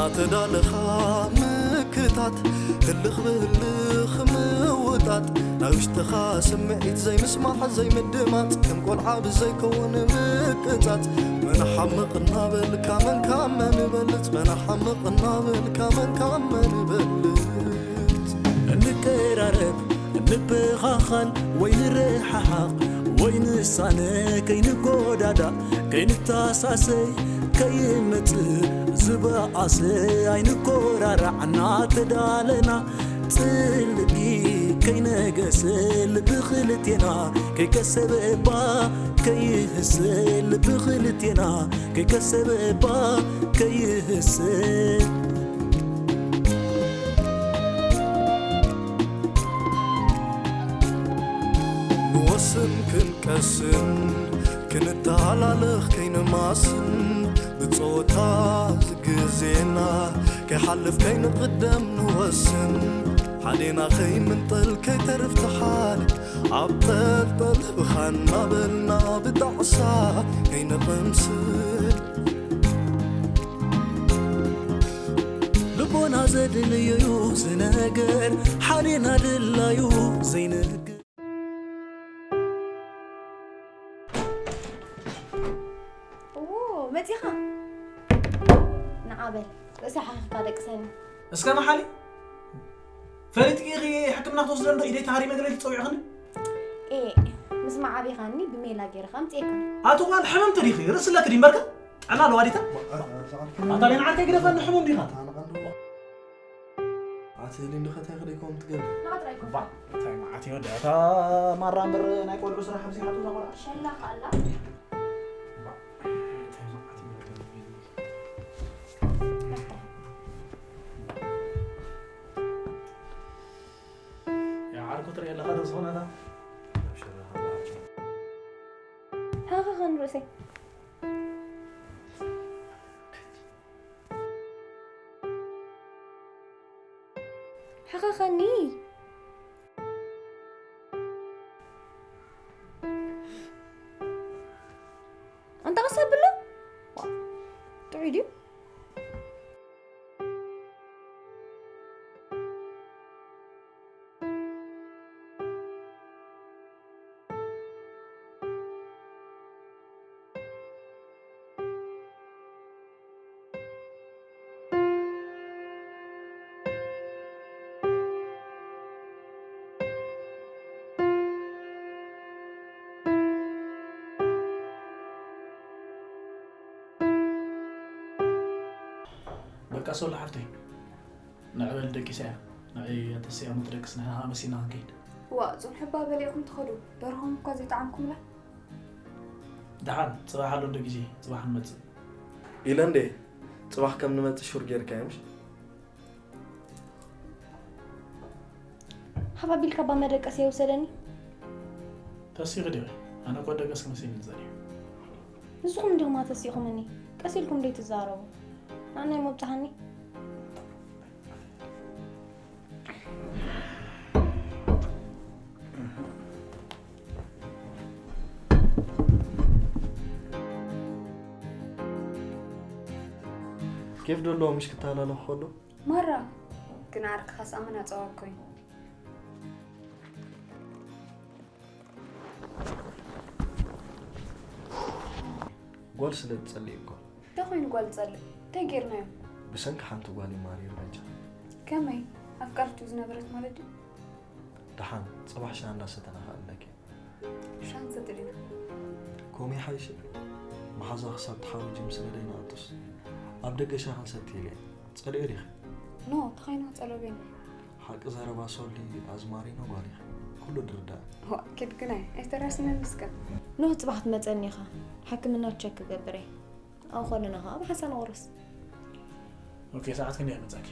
ኣተዳለኻ ምክታት፣ ህልኽ ብህልኽ ምውጣጥ፣ ናይ ውሽጥኻ ስምዒት ዘይምስማዕ ዘይምድማፅ፣ ከም ቆልዓ ብዘይከውን ምቅጻጽ፣ መን ሓምቕ እናበልካ መን ካብ መን ይበልጽ፣ መን ሓምቕ እናበልካ መን ካብ መን ይበልጽ። እንቀራረብ፣ እንበኻኻል ወይ ንረሓሓቕ ወይ ንሳነ፣ ከይንጎዳዳእ ከይንተሳሰይ፣ ከይመጽእ ዝበኣሰ፣ ኣይንኮራራዕ እናተዳለና፣ ጽልኢ ከይነገሰ ልቢ ክልቴና፣ ከይከሰበ እባ ከይህሰ ልቢ ክልቴና፣ ከይከሰበ እባ ከይህሰ። ንወስን ክንቀስን፣ ክንተሃላለኽ ከይንማስን፣ ብጸወታ ዝግዜና ከይሓልፍ ከይንቕደም ንወስን። ሓዴና ከይምንጠል ከይተርፍ ተሓደ፣ ኣብ ጠልጠል ብኻ እናበልና፣ ብጣዕሳ ከይንቕምስል። ልቦና ዘድልዮ እዩ ዝነገር፣ ሓዴና ድላዩ ዘይነግር። እዎ፣ መጺኻ። ንዓ በል፣ ርእሲ ሓኺኽካ ደቅሰኒ። እስከ መሓሊ፣ ፈሊጥኪ ኢኺ ሕክምና ክትወስደ እንዶ ኢደይ ተሃሪመ ገለ ኢልኪ ጸዊዕኽኒ? ኤ፣ ምስ መዓቢኻኒ ብሜላ ገይረ ከምጽኤካ። ኣቲ ጓል ሕምምቲ ዲኺ? ርእሲ ኣለኪ ድዩ እምበርከ? ጥዕና ኣለዋ ዲታ? ኣታ ደን ዓርከይ ግደፈኒ፣ ሕሙም ዲኻ? ኣቲ ሊንዶ ኸታይ ክደይ ኮም ትገብር? ባ፣ እንታይ መዓት እዩ ወዲ? ኣታ ማራ እምበር ናይ ቆልዑ ስራሕ ኣብዚሓቱ እዛ ቆልዓ። ሸላኻ ኣላ። ባ፣ እንታይ መዓት እዩ ወዲ? ያ ዓርኩ ትርኢ ኣለኻ ዶ ዝኾነ ኣታ? ሓኻኸን ርእሰይ። ሓኻኸኒ። ኣንታ ቀስ ኣብሎ። ጥዑይ ድዩ? በቃ ሶሎ ሓፍተይ፣ ንዕበል ደቂሳ እያ። ንዕይ ኣተሲኣ ምትደቅስ ንሕና ኣመሲና ክንከይድ። ዋእ፣ ጽንሑ እባ በሊዕኩም ትኸዱ። ደርሆም እኳ ዘይጠዓምኩምላ። ደሓን፣ ጽባሕ ኣሎ እንዶ ግዜ፣ ጽባሕ ንመጽእ። ኢለ እንዴ፣ ጽባሕ ከም ንመጽእ ሹር ጌርካ እየ፣ ምሽ? ሓፍ ኣቢልካ እባ መደቀሲ የውሰደኒ። ተሲኺ ዲኺ? ኣነ እኮ ደቀስ ክመስለኒ ዝጸንሐ። ንስኹም እንዲኹም ኣተሲኹምኒ። ቀስ ኢልኩም ደይ ትዛረቡ? ንዓናይ መብጽሓኒ። ኬፍ ዶ ኣለዎ ምሽ ክተሃላለኹ ከሎ? ማራ፣ ግን ዓርክኻስ ኣመና ጸዋር ኮይኑ። ጓል ስለ ትጸልእ እኮ። እንታይ ኮይኑ ጓል ትጸልእ? እንታይ ጌርናዮ? ብሰንኪ ሓንቲ ጓል እዩ ማሪሩ በጃ። ከመይ? ኣፍቃርቱ ዝነበረት ማለት ድዩ? ደሓን፣ ጽባሕ ሻሂ እንዳሰተና ከኣልለኪ። ሻሂ ንሰቲ ዲና? ኮሜ ሓይሽ። መሓዛ ክሳብ ተሓውጂ ምስ ነደይ ንኣቱስ። ኣብ ደገ ሻሂ ክንሰቲ ኢለ። ጸሊኦ ዲኺ? ኖ፣ ተኸይና ጸሎቤን። ሓቂ ዘረባ ሶሊ ኣዝማሪኖ ጓል ኢኺ። ኩሉ ድርዳእ። ዋ፣ ኪድ ግናይ፣ ኣይተራስነን እስከ። ኖህ ጽባሕ ትመጸኒ ኢኻ። ሕክምና ቸክ ክገብር እየ። ኣብ ኾንና ኸኣ ብሓሳን ቁርስ። ኦኬ፣ ሰዓት ክንደይ መጻኪ?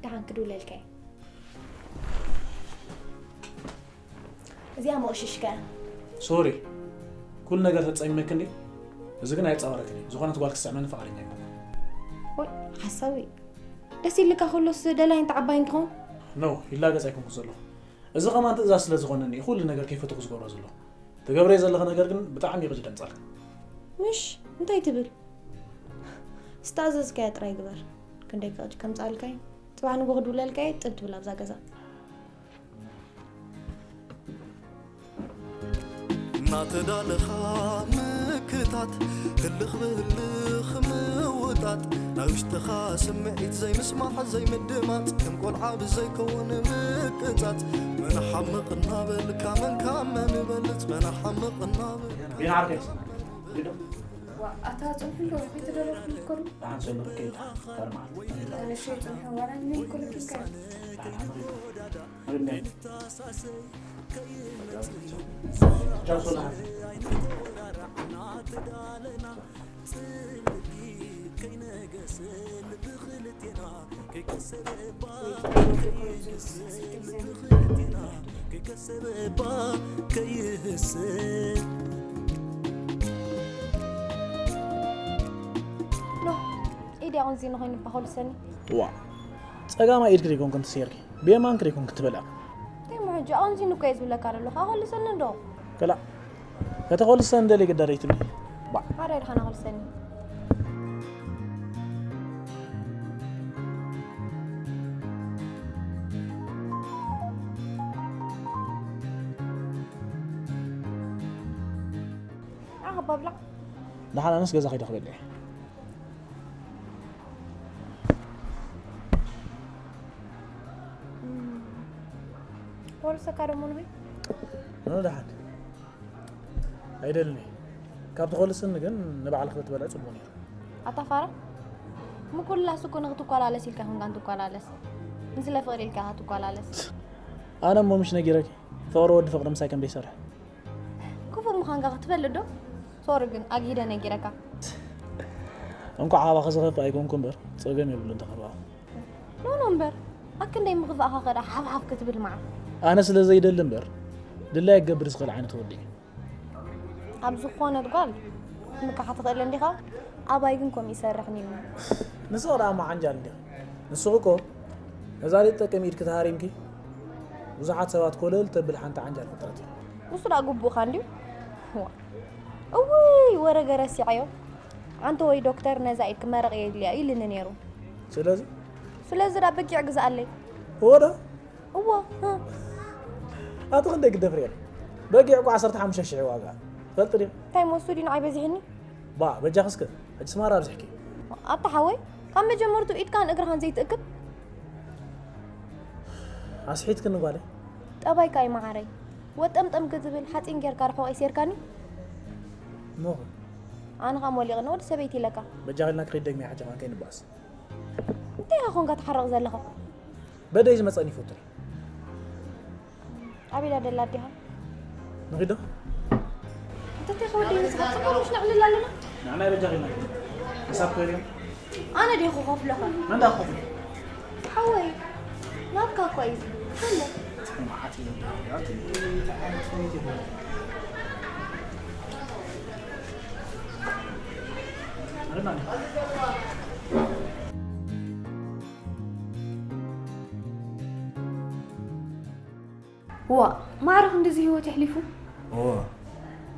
ደሓን ክድውለልካ እየ። እዚኣ መቑሽሽከ። ሶሪ፣ ኩሉ ነገር ተጸሚመኪ እንዴ? እዚ ግን ኣይጻወረክን እዩ። ዝኾነት ጓል ክስዕመኒ ፍቓደኛ ኣይኮንኩን። ወይ፣ ሓሳዊ። ደስ ኢልካ ከሎስ ደላይን ተዓባይን ትኸውን? ኖ፣ ይላገጽ ኣይኮንኩን ዘለኹ። እዚ ኸማን ትእዛዝ ስለ ዝኾነኒ እዩ ኩሉ ነገር ከይፈተኹ ዝገብሮ ዘለኹ። ትገብረዮ ዘለኺ ነገር ግን ብጣዕሚ እዩ ቅጅ ደምጻልካ። ምሽ፣ እንታይ ትብል? ዝተኣዘዝካዮ ጥራይ ግበር። ክንደይ ቅጭ ከምጻልካይ ጽባሕ ንጎ ክድውለልካይ ጥብ ትብል ኣብዛ ገዛ። እናተዳለኻ ምክታት ህልኽ ብህልኽ ምውጣጥ ናይ ውሽጥኻ ስምዒት ዘይምስማዕ ዘይምድማፅ ከም ቆልዓ ብዘይከውን ምቅፃፅ መን ሓምቕ እናበልካ መን ካብ መን ይበልፅ መን ሓምቕ እናበልካ ቢና ዓርከይ ግዶ ኣታ ጽንሑ ዶ ከይተደረኹ ምትከሩ ደሓን ሰሎ ከይታ ተርማ ንሽ ጽንሑ ዋላ ምን ኩሉ ኪካ ርሜ ጃው ሶላ ኖ ኢድ ያውን ዚን ኾይኑ ባኾል ሰኒ ዋ ጸጋማ ኢድኪ ደይኮንክን ትስየርኪ ብየማንኪ ደይኮንክ ትበልዕ እንታይ ሞ ሕጂ ኣውን ዚን እኮ እየ ዝብለካ ዘለኹ ኣኾልሰኒ እንዶ ከላ ከተኾልሰ እንደሊ ግዳ ደይትብሊ ባዕ ሓደ ኢድኻ ናኾልሰኒ ዓኸባ ብላዕ ደሓን ኣነስ ገዛ ከይደ ክበልዕ ወርሰካ ደሞ ንሆይ ኖ ደሓን ኣይደልኒ ካብ ትኾልስኒ ግን ንባዕልኺ ክትበልዕ ጽቡቕ ነይሩ ኣታ ፋራ ምኩላስ እኮ ንክትኮላለስ ኢልካ ኮንካ እንትኮላለስ ንስለ ፍቅሪ ኢልካ ክትኮላለስ ኣነ እሞ ምሽ ነጊረኪ ፍቕሪ ወዲ ፍቕሪ ምሳይ ከም ዘይሰርሕ ክፉእ ምዃንካ ክትፈልጥ ዶ ሶሪ ግን ኣግሂደ ነጊረካ እንኳዕ ኣባኺ ዝኸፍእ ኣይኮንኩ እምበር ጸገም የብሉን ተኸፋእኹ ኖኖ እምበር ኣክንደይ ምኽፋእኻ ከዳ ሓፍሓፍ ክትብል መዓት ኣነ ስለ ዘይደሊ እምበር ድላይ ክገብር ዝኽእል ዓይነት ወዲ እዩ ኣብ ዝኾነት ጓል ምካሓ ትኽእል እንዲኻ ኣባይ ግን ከምኡ ይሰርሕ ኒኒ ንስኺ ደኣ መዓንጃል እንዲኺ ንስኺ እኮ ነዛ ዘይትጠቅም ኢድኪ ተሃሪምኪ ብዙሓት ሰባት ኮለል ተብል ሓንቲ ዓንጃል ፍጥረት እዩ ንሱ ደኣ ግቡእኻ እንድዩ እውይ ወረ ገ ረሲዐዮ ኣንተ ወይ ዶክተር ነዛ ኢድ ክመረቕ የድልያ ኢልኒ ነይሩ ስለዚ ስለዚ ደኣ በጊዕ ግዝኣለይ ወደ እዎ እ፣ ኣቲ ክንደይ ግደፍር የለ በጊዕ እኮ ዓሰርተ ሓሙሽተ ሽሕ ዋጋ ፈልጥ ድዩ እንታይ መሱ ዲን ዓይበዚሕኒ ባ በጃ ክስከ ሕጂ ስማራ ኣብዚሕኪ ኣታ ሓወይ ካብ መጀመርቱ ኢድካን እግርኻን ዘይትእክብ ኣስሒትክኒ ጓለይ ጠባይካ እዩ መዓረይ ወጠምጠም ክትብል ሓፂን ጌርካ ርሑቕ ይሴርካኒ ሞኸ ኣነ ኸ ሞሊቕኒ ወዲ ሰበይቲ ኢለካ በጃ ልና ክኸይድ ደግሚ ሓጀማን ከይንባስ እንታይ ኢኻ ኮንካ ትሓርቕ ዘለኻ በደይ ዝመፀኒ ይፈቱኒ ኣቤላ ደላ ኣዴኻ ንኺዶ እንተታይ ከወደይ ንስኻ ፅቡቅ ምሽ ነዕልል ኣለና ንዓናይ በጃ ኺልና ሓሳብ ክህልዮም ኣነ ዲኹ ከፍለኻ መንዳ ክኸፍል ሓወይ ናትካ እኳ እዩ ዝብሎ መዓት እዩ ዋ ማዕረ ክንድዚ ህይወት የሕሊፉ እወ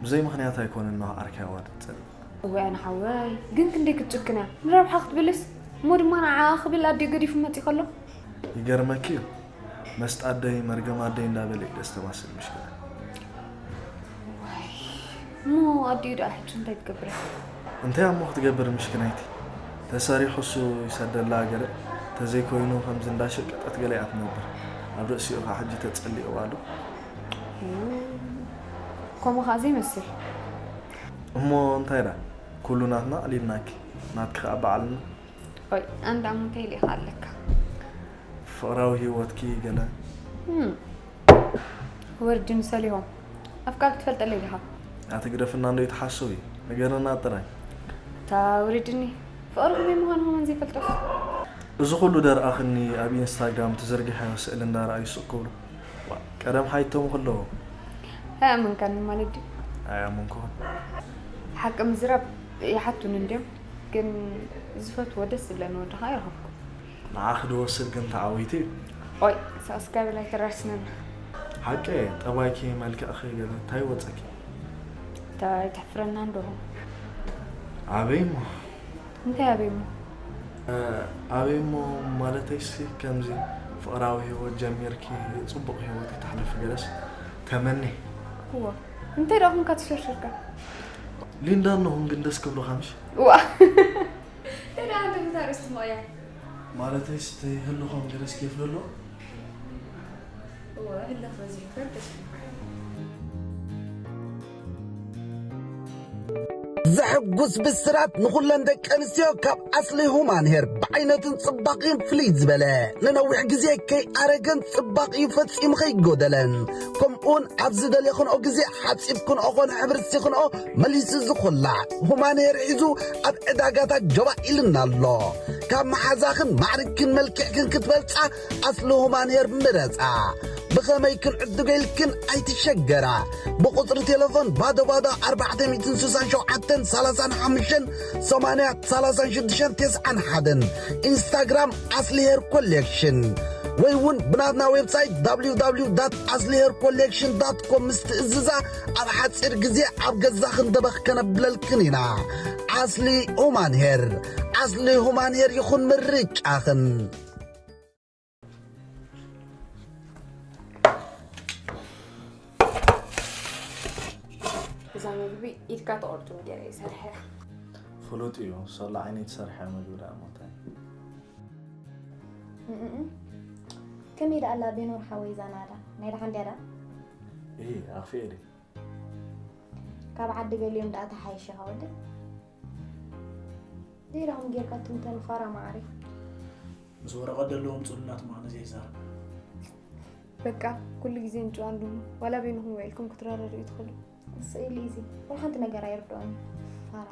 ብዘይ ምኽንያት ኣይኮነን ንዓርከይ ኣዋርድ ትጸልእ እወ ኣነ ሓወይ ግን ክንደይ ክትጭክን እያ ንረብሓ ክትብልስ እሞ ድማ ንዓኣ ክብል ኣደ ገዲፉ መፂ ከሎ ይገርመኪ እዩ መስጣ ኣደይ መርገም ኣደይ እንዳበለ እዩ ደስተማስል ምሽክና እሞ ኣዲኡ ደኣ ሕጂ እንታይ ትገብረ እንታይ እሞ ክትገብር ምሽክናይቲ ተሰሪሑ እሱ ይሰደላ ገለ ተዘይኮይኑ ከምዚ እንዳሸቀጠት ገለ እያ ትነብር ኣብ ርእሲኡ ከዓ ሕጂ ተጸሊእዋ ኣሎ ከምኡ ከዓ ዘይመስል እሞ እንታይ ዳ ኩሉ ናትና ኣሊልናኪ ናትኪ ከዓ በዓልና ኦይ ኣንዳ ሙንታይ ኢኻ ኣለካ ፍቕራዊ ህይወትኪ ገለ ወርድን ሰሊሆም ኣፍቃር ትፈልጠለይ ዲኻ ኣትግደፍና እንዶ ይትሓስብ እዩ ነገርና ጥራይ እታ ውርድኒ ፍቕሪ ከመይ ምዃኑ ከመን ዘይፈልጦስ እዚ ኩሉ ደርኣኽኒ ኣብ ኢንስታግራም ትዝርግሐዮ ስእሊ እንዳረኣዩ ስቕ ክብሉ ዋ፣ ቀደም ሓይቶም ከለዉ ኣይኣመንካኒ ማለት ድዩ ኣይኣመንኩኹን ሓቂ ምዝራብ ይሓቱን እንድዮም ግን ዝፈትዎ ደስ ዝብለኒ ወድኻ ኣይረኸብኩ ንዓኺ ድወስድ ግን ተዓዊቱ እዩ ኦይ ሳብስክራይብ ላይክ ተራስነና ሓቂ ጠባይኪ መልክዕኺ ገለ እንታይ ወፀኪ እንታይ ተሕፍረና እንዶ ኣበይ እሞ እንታይ ኣበይ እሞ ኣበይ እሞ ማለተይሲ ከምዚ ፍቕራዊ ህይወት ጀሚርኪ ጽቡቕ ህይወት ይተሕልፊ ገለስ ተመኒ። እዋ እንታይ ደኣ ኮንካ ትሸርሽርካ? ሊንዳ እንኹም ግን ደስ ክብሉኻ ምሽ? እዋ እንታይ ደኣ እንተ ምታረስቲ ሞያ ማለተይስ ተይህልኹም ገለስ ኬፍ ለሎ እዋ ህልኽ በዚሕካ ደስ ይብል። ዘሐጉስ ብስራት ንኹለን ደቂ ኣንስትዮ ካብ ኣስሊ ሁማን ሄር ብዓይነትን ጽባቕን ፍልይ ዝበለ ንነዊሕ ግዜ ከይኣረገን ጽባቕኡ ፈጺሙ ከይጎደለን ከምኡውን ኣብ ዝደለኽንኦ ግዜ ሓጺብክንኦ ኾነ ሕብሪ ስኽንኦ መሊሱ ዝኹላዕ ሁማን ሄር ሒዙ ኣብ ዕዳጋታት ጀባ ኢልና ኣሎ። ካብ መሓዛኽን ማዕርግክን መልክዕክን ክትበልጻ ኣስሊ ሁማን ሄር ምረጻ። ብኸመይ ክንዕድጎ ኢልክን ኣይትሸገራ። ብቁጽሪ ቴሌፎን ባዶ ባዶ ኣርባዕተ ሚእትን ስሳን ሸውዓተን ሰላሳን ሓሙሽተን ሰማንያ ሰላሳን ሽዱሽተን ተስዓን ሓደን ኢንስታግራም ኣስሊ ሄር ኮሌክሽን ወይ እውን ብናትና ዌብሳይት www ኣስሊ ሄር ኮሌክሽን ዳት ኮም ምስ ትእዝዛ ኣብ ሓፂር ግዜ ኣብ ገዛኽን ደበኽ ከነብለልክን ኢና። ኣስሊ ሁማን ሄር ኣስሊ ሁማን ሄር ይኹን ምርጫኽን። እዛ ምግቢ ኢድካ ተቆርጡም ገይረ ይሰርሐ ፍሉጥ እዩ። ሰሎ ዓይነይ ትሰርሐ ምግቢ ደኣ ሞታይ ከመይ ደኣ ኣላ ቤኖር ሓወይ ዛናዳ ናይ ደሓን ድያ ደኣ ይሄ ኣኽፊኤ ድየ ካብ ዓዲ ገሊኦም ደኣ ተሓይሽኻ ወዲ ዘይረኹም ጌርካ ትምተን ፋራ ማዕሪ ምስ ወረቐት ዘለዎም ፅሉላት ምዃኑ ዘይዛረብ በቃ ኩሉ ግዜ እንጭዋ እንድሞ ዋላ በይንኹም ውዒልኩም ክትረዳድኡ ትኽእሉ። ስእሊ እዚ ወላ ሓንቲ ነገር ኣይርድኦን እዩ ፋራ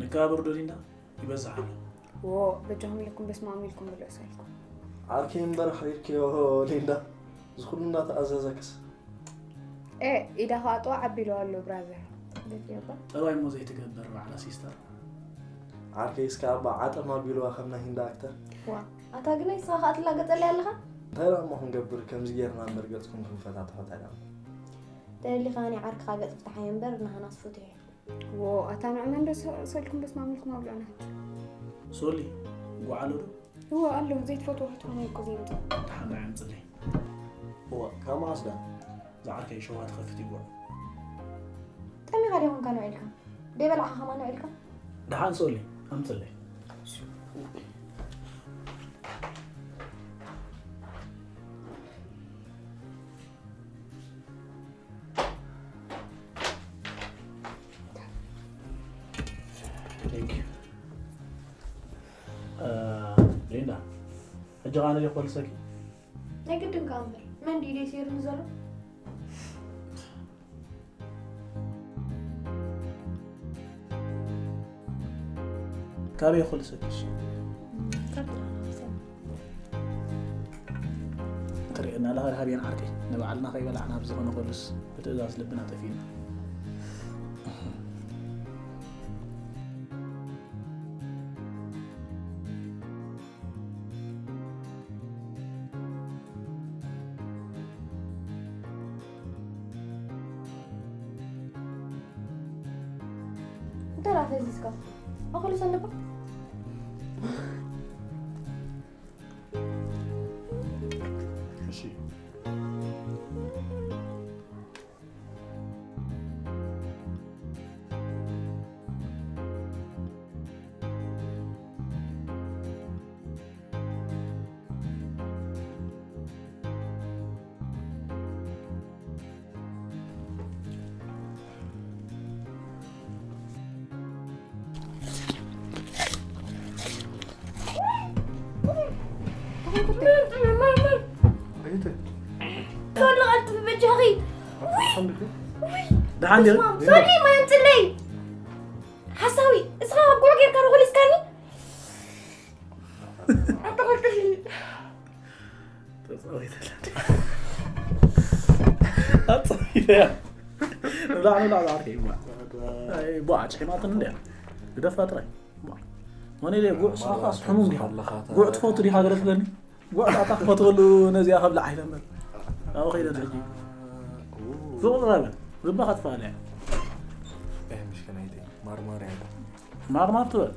ንከባበር ዶ ሊንዳ ይበዝሕ ኣሎ ዎ በጃኹም ኢልኩም በስማም ኢልኩም ብልዑ ሰልኩም ዓርከይ እምበር ሓሪርክዮ ሊንዳ ዝኹሉ እንዳተኣዘዘክስ ኤ ኢዳ ከዓ ጥዋ ዓቢሉ ኣሎ ብራዘር ደፊርባ ጠባይ እሞ ዘይትገብር ባዕላ ሲስተር ዓርከይ እስከ ኣባ ዓጠማ ቢልዋ ከም ናይ ሂንዳ ኣክተር ዋ ኣታ ግናይ ስኻ ከዓ ትላገፀለይ ኣለኻ እንታይ ደኣ እሞ ክንገብር ከምዚ ጌርና እምበር ገፅኩም ክንፈታትሖ እንታይ ደኣ ተደሊኻ ናይ ዓርክኻ ገፅ ፍትሓዮ እምበር ናሃናስ ፍትሑ እዩ ዎ ኣታ ንዕመ እንዶ ሰልኩም በስማም ኢልኩም ኣብልዑ ናት ሶሊ ጓዓሎ ዶ እዎ ኣሎ ዘይትፈትዎ ክትኾነ እኮ ዘይምፅ ደሓን ዳዓ ኣምፅለይ እዋ ካብ መዓስ ደኣ ዝዓርከይ ሸዋ ትኸፍት ይጓዕ ጠሚኻ ዲኹም ከ ንውዒልካ ደይበላዕኻ ከማን ውዒልካ ደሓን ሶሊ ኣምፅለይ Thank you. ሊንዳ ሕጂ ኸዓ ነዚ ክወልሰኪ ናይ ግድን ከኣ እምበር መን ድዩ ደይ ሰይሩኒ ዘሎ ካበይ ክወልሰኪ እሺ ትርእየና ኣለኻ ርሃብየን ዓርከይ ንባዕልና ከይበላዕና ብዝኾነ ከሉስ ብትእዛዝ ልብና ጠፊእና እንታይ ደኣ ፈዚዝካ ኣኸሉ ሰንደባ እሺ ቶሎ ቀልጥፊ በጃኺ ደሓን ዲኺ ሶሊ ማይ ኣምፅለይ ሓሳዊ እስኻ ካብ ጉዕ ጌርካ ንኹሊስካኒ ኣታ ቀልጥፊ ተጻዊተላ ኣጻዊተያ ንብላዕ ንብላዕ ዝዓርከ ይብላዕ ቡዓ ጭሒማትን እንድያ ግደፋ ጥራይ መን ኢለ ጉዕ ስኻ ኣስሕሙ እንዲኻ ጉዕ ትፈቱ ዲኻ ገለ ትብለኒ ጉዕ ጣጣ ክፈትወሉ ነዚኣ ከብላ ዓይለ እምበር ኣብኡ ከይደ ሕጂ ሱቕ ዝረበ ዝባኻ ትፋለያ ምሽከናይተይ ማርማር ያለ ማርማር ትበል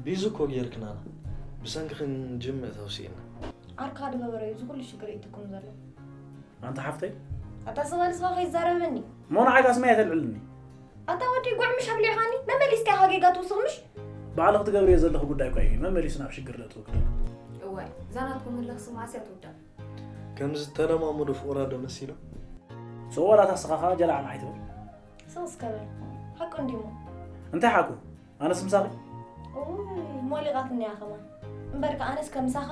ቢዚ እኮ ጌርክናና። ብሰንክኽን ጅም ምእታው ስኢና። ዓርክኻ ድገበሮ እዩ እዚ ኩሉ ሽግር የእትኩም ዘሎ። ኣንታ ሓፍተይ። ኣታ ሰባ ንስኻ ከይዛረበኒ። እሞ ንዓይ ጋስመይ ኣይተልዕልኒ። ኣታ ወዲ ጉዕ ምሽ ኣብሊዕኻኒ መመሊስካ ኢኻ ጌጋ ትውስኽ ምሽ? ባዕልኺ ትገብርዮ ዘለኺ ጉዳይ እኳ እዩ መመሊሱ ናብ ሽግር ዘእትወኪ ዘሎ። እዋይ እዛ ናትኩም ህልኽሲ መዓስ እያ ትውዳእ? ከም ዝተለማመዱ ፍቑራት ዶ መሲሎም? ሰው ዋላ እታ ስኻ ኸኣ ጀላዕ ንዓይ ትብል። ስቕ እስከ በል ሓቁ እንድዩሞ። እንታይ ሓቁ? ኣነስ ምሳኺ? እውይ ሞሊቓትኒ እያ ኸማን። እምበርከ ኣነስ ከምሳኻ?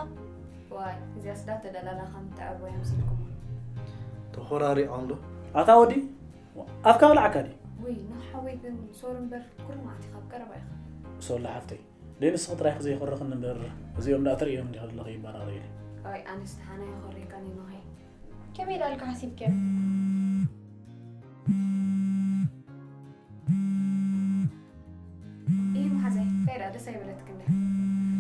ዋይ እዚኣስ ዳተደላላኻ ምትዕርቦ እያ መሲልኩማ። ተኾራሪዖም ዶ? ኣታ ወዲ ኣፍካ ብላዓካ ድዩ? ውይ ኖህ ሓወይ ግን ሶሪ እምበር ኩሉ መዓልቲ ካብ ቀረባ ኢኻ። ሶላ ሓፍተይ ደይ ንስኺ ጥራይ ክዘይኮረኽኒ እምበር እዚኦም ደኣ ትርእዮም እንዲኺ ዘለኺ ይባራረዩለይ። ኣይ ኣነስ ደሓና ይኾሪካኒ ኖሀይ። ከመይ ዳልካ ሓሲብክዮ? እዩ መሓዛይ እንታይ ደኣ ደስ ኣይበለትክን ድያ?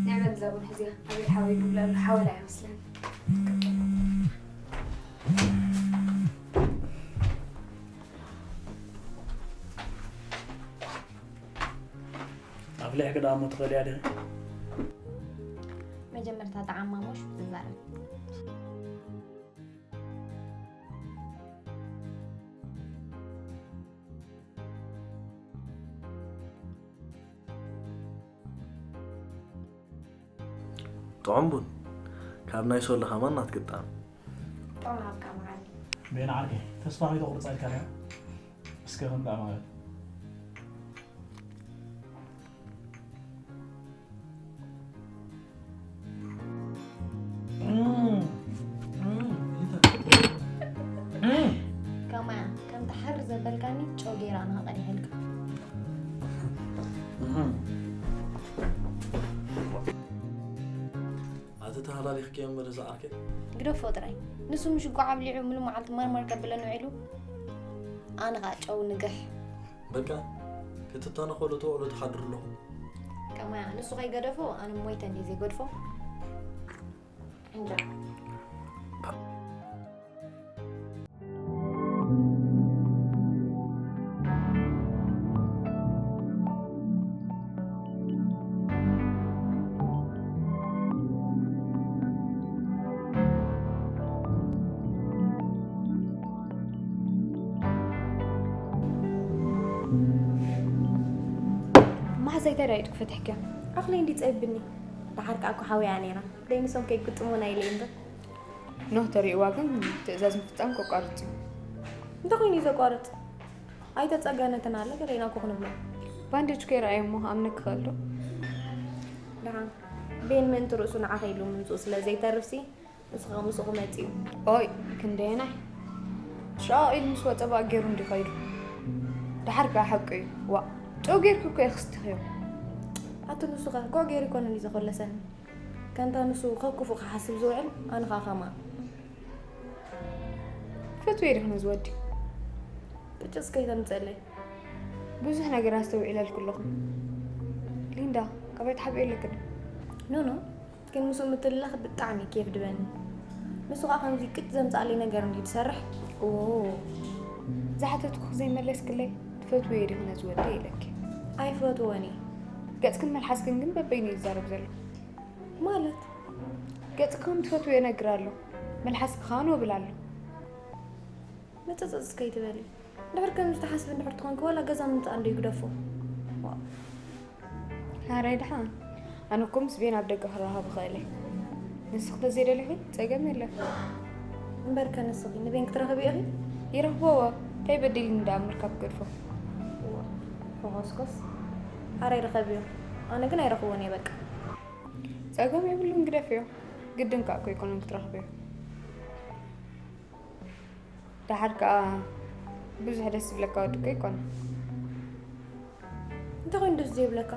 ንዕበል እዛ ቡን ሕዝያ ኣቤል ሓወይ ክብለሉ ሓወላ ኣይመስለን። ኣፍሊሕኪ ደኣ እሞ ትኽእልያ ዲኺ? መጀመርታ ጠዓማ እሞ ሽዑ ትዛረብ። ጥዑም ቡን ካብ ናይ ሶሎ ከማን ናትኪ ጣዕም። ጥዑም ሃብካ መዓል። ቤን ዓርከይ ተስፋ ከይተቑርጻ ኢልካ ዲኻ? እስከ ክንደኣ ማለት ከማያ ከምቲ ሓር ዘበልካኒ ጨው ገይረ ኣነ ከቐዲሐልካ። ኣቲ ተሃላሊኽኪ እምበር እዚ ዓርከይ። ግደፎ ጥራይ ንሱ ምሽ ጓዕ ኣብሊዑ ሙሉ መዓልቲ መርመር ከብለኒ ውዒሉ ኣነ ኸዓ ጨው ንግሕ። በቃ ክትታነኸሉ ትውዕሉ ትሓድሩ ኣለኹም። ከማያ ንሱ ከይገደፎ ኣነ ሞይተ እንድየ ዘይገድፎ። እንጃ። ማሕዘይተይ ዳይት ክፈትሕክያ ኣኽለይ እንዲ ጸብኒ። ደሓር ከኣ እኮ ሓውያ ነይራ። ደይንሶም ከይግጥሙና ኢለ እምበር። ኖህ ተሪእዋ ግን ትእዛዝ ምፍጻም ከቋርጽ እዩ። እንታይ ኮይኑ እዩ ዘቋርጽ? ኣይተጸገነትን ኣለ ገለና እኮ ክንብሎ። ባንዴጅ ከይረኣየ እሞ ክኣምነኪ ክኽእል ዶ? ደሓን ቤን ምእንቲ ርእሱ ንዓኺ ኢሉ ምምጽኡ ስለ ዘይተርፍሲ ንሱ ከኣ ምስኡ ክመጽእ እዩ። ኦይ ክንደየናይ? ሻቕ ኢሉ ምስ ወጸ ባእ ገይሩ እንዲ ኸይዱ። ደሓር ከኣ ሓቂ እዩ። ዋእ ጨው ገይርኪ እኮ ኢኺ ስትኽዮ። ኣቲ ንሱ ኸ ጎ ገይሩ ኣይኮነን እዩ ዘኾለሰኒ። ከምታ ንሱ ከክፉእ ክሓስብ ዝውዕል ኣነ ኸኣ ከማእ። ትፈትውዮ ዲኺ ነዚ ወዲ? ቅጭስ ከይተምጽአለይ። ብዙሕ ነገር ኣስተውዒለልኪ ኣለኹ። ሊንዳ ካባይ ትሓብእዮ ኣለኪ ድዩ? ኖ ኖ ግን ምስኡ ምትልላኽ ብጣዕሚ እዩ ኬፍ ድበኒ። ንሱ ኸኣ ከምዚ ቅጭ ዘምጽኣለይ ነገር እንድዩ ዝሰርሕ። ኦ ዝሓተትኩኺ ዘይመለስክለይ ትፈትውዮ ዲኺ ነዚ ወዲ ኢለኪ። ኣይፈትዎን እየ። ገጽክን መልሓስክን ግን በበይኑ እዩ ዝዛረብ ዘሎ። ማለት? ገጽ ከም ትፈትዎ የነግር ኣሎ መልሓስኪ ኸኣ ኖብል ኣሎ። መጸጸጽ ከይትበሊ። ድሕር ከምዚ ትሓስቢ እንድሕር ትኾንኪ ዋላ ገዛ ምምጻእ እንዶ ይግደፎ። ሓራይ ደሓን ኣነ እኮ ምስ ቤን ኣብ ደገ ክራኸብ እኽእል እየ። ንስኺ ተዘይደሊኺ ጸገም የለን። እምበርከ ንስኺ ንቤን ክትረኽብዮ ኢኺ? ይረኽቦ እዋ እንታይ በዲሉኒ ደኣ ምርካብ ክገድፎ። እዋ ፈኾስኮስ ሓራይ ርኸብዮ። ኣነ ግን ኣይረኽቦን እየ በቃ። ጸገም የብሉን ግደፍዮ። ግድን ከኣ እኮ ኣይኮነን ክትረኽብዮ። ደሓር ከኣ ብዙሕ ደስ ዝብለካ ወዲ እኮ ኣይኮነን። እንታይ ኮይኑ ደስ ዘይብለካ?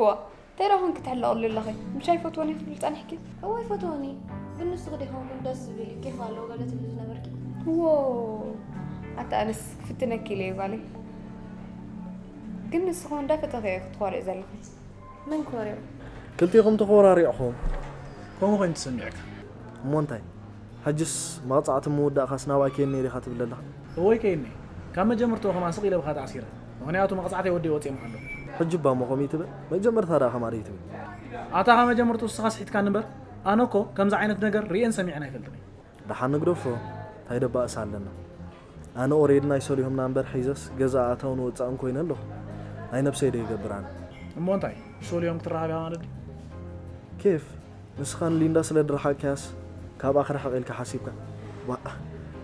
ዋእ እንታይ ደኣ ኮንኪ ትሕለቕሉ ኣለኺ? ምሽ ኣይፈትዎን እየ ክትብሊ ጸኒሕኪ? እወ ኣይፈትዎን እየ ግን ንስኺ ዲኺ ኮንኩም ደስ ዝብል እዩ ኬፍ ኣለዎ ገለ ትብሊ ዝነበርኪ? ዎው ኣታ ኣነስ ክፍትነኪ ኢለ እየ ጓለይ። ግን ንስኺ እውን እንዳፈተኺ ኢኺ ክትኾርዒ ዘለኺ። መን ኮርዮ? ክልቲኹም ተኾራሪዕኹም ከምኡ ኮይኑ ተሰሚዕካ። እሞ እንታይ? ሕጅስ መቕጻዕቲ ምውዳእካስ ናብኣ ከየኒ ዲኻ ትብል ዘለኻ? እወ ኣይከይድን እየ። ካብ መጀመርትኡ ከማን ስቕ ኢለ ብኻ ተኣሲረ። ምኽንያቱ መቕጻዕተይ ወደይ ወጺኦምኻ ኣለዉ። ሕጂ እባ እሞ ከምኡ ኣይትበል። መጀመርታ ደኣ ከማን ኣይትብል። ኣታ ካብ መጀመርቱ ንስኻ ስሒትካኒ እምበር፣ ኣነ እኮ ከምዚ ዓይነት ነገር ርእየን ሰሚዐን ኣይፈልጥን እየ። ደሓን ንግደፎ፣ እንታይ ደባእስ ኣለና? ኣነ ኦሬድ ናይ ሰሊሆምና እምበር ሒዘስ ገዛ ኣታውን ወጻእን ኮይነ ኣለኹ። ናይ ነብሰይ ዶ ይገብር ኣነ? እሞ እንታይ፣ ምስ ሰሊሆም ክትራኸብ ኢኻ ማለት ድዩ? ኬፍ፣ ንስኻ ንሊንዳ ስለ ድረሓቅካያስ ካብኣ ክርሕቕ ኢልካ ሓሲብካ? ዋእ፣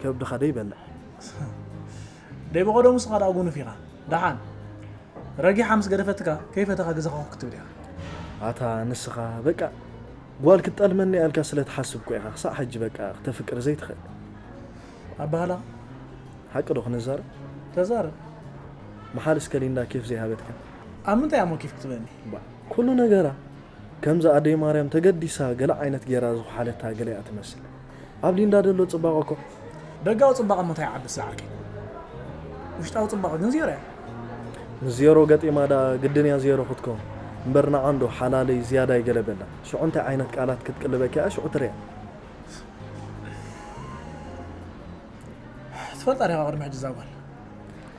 ከብድኻ ዶ ይበልዕ? ደይ ብቐደሙ ንስኻ ደኣ ጉኑፍ ኢኻ። ደሓን ረጊሓ ምስ ገደፈትካ ከይፈተኻ ገዛኻ ኮፍ ክትብል ኢኻ። ኣታ ንስኻ በቃ ጓል ክትጠልመኒ እያ ኢልካ ስለ ትሓስብ እኮ ኢኻ ክሳዕ ሕጂ በቃ ክተፍቅር ዘይትኽእል። ኣባህላ ሓቂ ዶ ክንዛረብ? ተዛረብ። መሓል እስከ ሊንዳ ኬፍ ዘይሃበትካ? ኣብ ምንታይ እሞ ኬፍ ክትበኒ? ባ፣ ኩሉ ነገራ ከምዛ ኣደይ ማርያም ተገዲሳ ገለ ዓይነት ጌራ ዝኹሓለታ ገለ እያ ትመስል። ኣብ ሊንዳ ዘሎ ጽባቐ እኮ። ደጋዊ ጽባቐ እሞ እንታይ ይዓብስ ዝዓርከይ? ውሽጣዊ ጽባቐ ግን ዜሮ እያ። ምስ ዜሮ ገጢማ ደኣ ግድን እያ ዜሮ ክትከውን። እምበር ንዓ እንዶ ሓላለይ ዝያዳ ኣይገለበላ። ሽዑ እንታይ ዓይነት ቃላት ክትቅልበኪ እያ ሽዑ ትርእያ። ትፈልጣ ዲኻ ቅድሚ ሕጂ እዛ ጓል?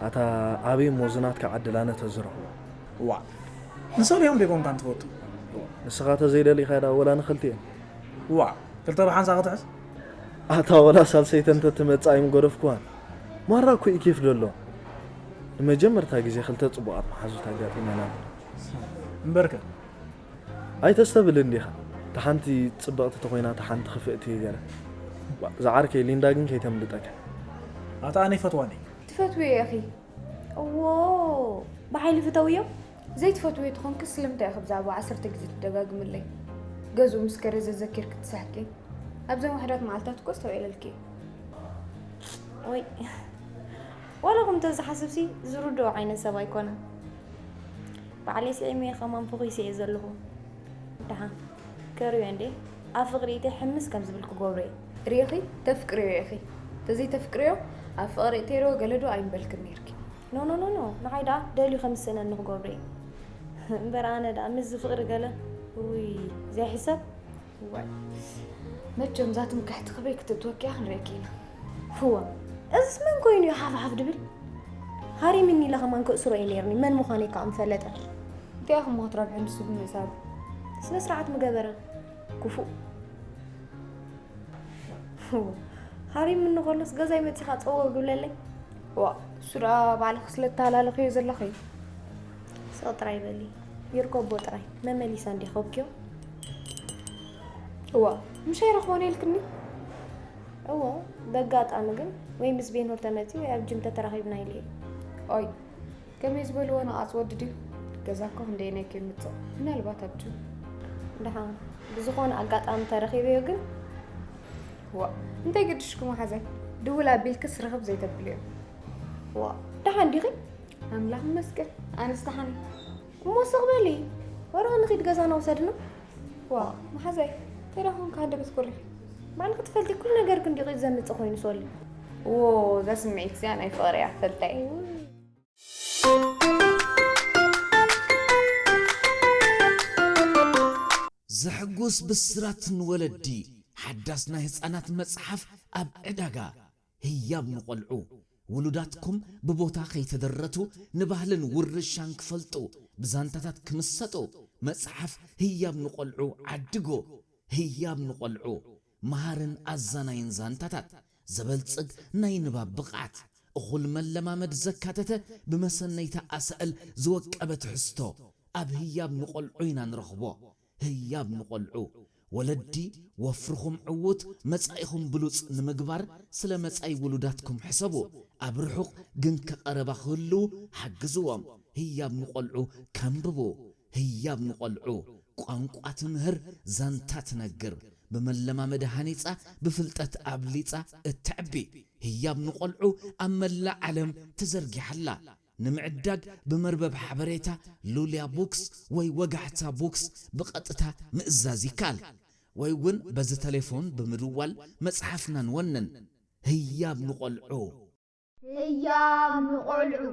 ኣታ ኣበይ እሞ እዚ ናትካ ዓድል ኣነ ተዝረኽቦ? ዋእ፣ ንሰሊሆም ዶ ኣይኮንካን ትፈቱ? ንስኻ ተዘይደሊኻያ ደኣ ወላ ንኽልቲኤን። ዋእ፣ ክልተ ብሓንሳእ ክትሕዝ? ኣታ ወላ ሳልሰይተን እንተትመጽእ ኣይምገደፍኩዋን። ማራ እኮ እዩ ኬፍ ደሎ። ንመጀመርታ ግዜ ክልተ ጽቡቓት መሓዙት ኣጋጢመና። እምበርከ? ኣይተስተብህልን ዲኻ? እታ ሓንቲ ጽብቕቲ ተኾይና እታ ሓንቲ ክፍእቲ ገለ። ዋ፣ ዝዓርከይ ሊንዳ ግን ከይተምልጠካ። ኣታ ኣነ ይፈትዋን እየ። ትፈትውዮ ኢኺ? እዎ፣ ብሓይሊ ፍተውዮ። ዘይትፈትውዮ ተኾንኪ ስለምንታይ ኢኺ ብዛዕባ ዓሰርተ ግዜ ትደጋግምለይ? ገዝኡ ምስ ከረ ዘዘኪርኪ ትስሕቂ። ኣብዘን ውሑዳት መዓልታት እኮ ኣስተውዒለልኪ። ወይ፣ ዋላ ከምኡ እንተዝሓስብሲ ዝርድኦ ዓይነት ሰብ ኣይኮነን። ባዕለይ ስዒመዮ ከማን ፈኺሰ እየ ዘለኹ። ደሓን ከርእዮ እንዴ፣ ኣብ ፍቕሪ እተይ ሕምስ ከም ዝብል ክገብሮ እየ። ርኢኺ፣ ተፍቅርዮ ኢኺ። ተዘይተፍቅርዮ፣ ኣብ ፍቕሪ እተይ ዶ ገለ ዶ ኣይምበልክን ነይርኪ። ኖ፣ ኖ፣ ኖ፣ ኖ፣ ንዓይ ደኣ ደልዩ ከም ዝስእነኒ ክገብሮ እየ። እምበር ኣነ ደኣ ምስዚ ፍቕሪ ገለ፣ ውይ፣ ዘይሕሰብ። ዋይ። መቸም እዛ ትምክሕቲ ክበይ ክትእትወኪ እያ ክንርእየኪ ኢና። ህዋ፣ እዝስ መን ኮይኑ እዩ ሓፍ ሓፍ ድብል? ሃሪምኒ ኢለ ከማን ክእስሮ እዩ ነይርኒ፣ መን ምዃነይ ከዓ ምፈለጠ። እንታይ ኢኹም ክትረብሑ ንሱ ብምእሳሩ? ስነ ስርዓት ምገበረ። ክፉእ። ህዋ፣ ሃሪምኒ ከሎስ ገዛይ መጺኻ ጸወግ ብለለይ። ዋ፣ እሱ ደኣ ባዕልኺ ስለ እተሃላለኽዮ ዘለኺ እዩ። ስቕ ጥራይ በሊ። ይርከቦ ጥራይ። መመሊሳ እንዲኺ ከብክዮ። እዋ፣ ምሽ ኣይረኽቦን ኢልክኒ? እዎ፣ በጋጣሚ ግን ወይ ምስ ቤኖር ተመጺ ወይ ኣብ ጅም ተተራኺብና ኢሉ እዩ። ኦይ፣ ከመይ ዝበልዎ ነቓጽ ወዲ ድዩ? ገዛ እኮ ክንደየናይ ከይምጽእ። ምናልባት ኣብ ጅም። ደሓን፣ ብዝኾነ ኣጋጣሚ ተረኺበዮ ግን። ዋ፣ እንታይ ገድሽኩም ሓዘን? ድውል ኣቢልክስ ርኽብ ዘይተብልዮ። ዋ፣ ደሓን ዲኺ? ኣምላኽ ይመስገን፣ ኣነስ ደሓን እየ። እሞ ስቕ በሊ፣ ወረ ንኺድ ገዛና ውሰድና። ዋ፣ መሓዛይ፣ እንታይ ደኣ ኮንካ ሃንደበት ኮሪኺ? ባዕልኺ ትፈልጢ ኩሉ ነገር ክንዲ ቂድ ዘምጽእ ኮይኑ ሶሊ። ዎ፣ እዛ ስምዒት እዚኣ ናይ ፍቕሪ እያ፣ ፈልጣ እየ። ዘሕጉስ ብስራት ንወለዲ፣ ሓዳስ ናይ ህጻናት መጽሓፍ ኣብ ዕዳጋ። ህያብ ንቖልዑ፣ ውሉዳትኩም ብቦታ ከይተደረቱ ንባህልን ውርሻን ክፈልጡ፣ ብዛንታታት ክምሰጡ፣ መጽሓፍ ህያብ ንቖልዑ ዓድጎ። ህያብ ንቖልዑ፣ መሃርን ኣዛናይን ዛንታታት፣ ዘበልጽግ ናይ ንባብ ብቕዓት፣ እኹል መለማመድ ዘካተተ ብመሰነይታ ኣሳእል ዝወቀበ ትሕዝቶ፣ ኣብ ህያብ ንቖልዑ ኢና ንረኽቦ። ህያብ ንቖልዑ፣ ወለዲ፣ ወፍርኹም ዕዉት፣ መጻኢኹም ብሉጽ ንምግባር፣ ስለ መጻኢ ውሉዳትኩም ሕሰቡ። ኣብ ርሑቕ ግን ከቐረባ ክህልዉ ሓግዝዎም። ህያብ ንቖልዑ ከንብቡ። ህያብ ንቖልዑ ቋንቋ ትምህር፣ ዛንታ ትነግር፣ ብመለማመዲ ሃኒጻ፣ ብፍልጠት ኣብሊጻ እተዕቢ። ህያብ ንቖልዑ ኣብ መላእ ዓለም ተዘርጊሓ ኣላ። ንምዕዳግ ብመርበብ ሓበሬታ ሉልያ ቡክስ ወይ ወጋሕታ ቡክስ ብቐጥታ ምእዛዝ ይከኣል። ወይ እውን በዚ ተሌፎን ብምድዋል መጽሓፍና ንወንን። ህያብ ንቖልዑ። ህያብ ንቖልዑ።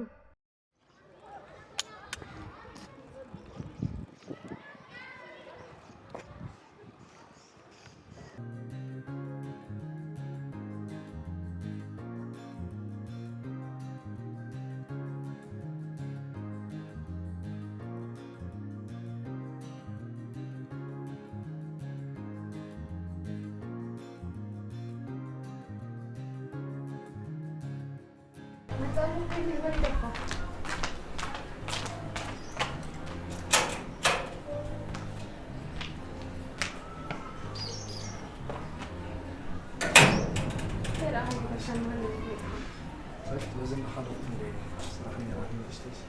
በዚ እናሓለፍኩ እንደ ስራሕ እያ ንእሽተይስ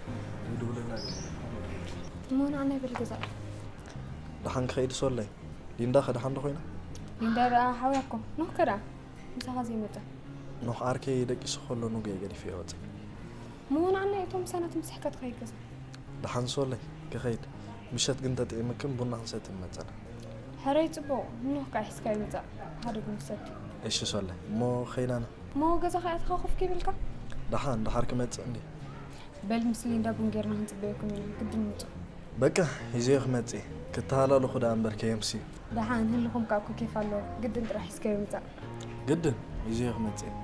ይድውለላ ገለ። እሞ ንዓና ይበል ገዛ። ደሓን ክኸይድ ሶለይ። ሊንዳ ከ ደሓን ዶ ኮይና? ሊንዳ ደኣ ሓውያ እኮ። ኖህ ከ ደኣ ምሳኻ ዘይመጸ? ኖህ ዓርከይ ደቂሱ ከሎ ንጉየ ገዲፈዮ ወጸ። እሞ ንዓና እቶም ምሳና ትምስሕካ ትኸይድ ገዛ። ደሓን ሶለይ ክኸይድ። ምሸት ግን ተጥዒምክን ቡና ክንሰቲ ንመጸና። ሕረይ ጽቡቕ። ኖህ ከኣ ሒዝካዮ ምጻእ። ሓደ ቡን ንሰቲ። እሺ ሶለይ። እሞ ኸይናና። እሞ ገዛ ከኣ ኣቲኻ ኮፍ ከይበልካ? ደሓን፣ ደሓር ክመጽእ እንድየ። በል ምስ ሊንዳ ቡን ጌርና ክንጽበየኩም ኢና። ግድን ምጹ። በቃ፣ ሒዘዮ ክመጽእ እየ። ክተሃላለኹ ደኣ እምበር ከየምስዩ። ደሓን ህልኹም ከኣ እኮ ኬፍ ኣለዎ። ግድን ጥራሕ ሒዝካዮ ምጻእ። ግድን፣ ሒዘዮ ክመጽእ እየ።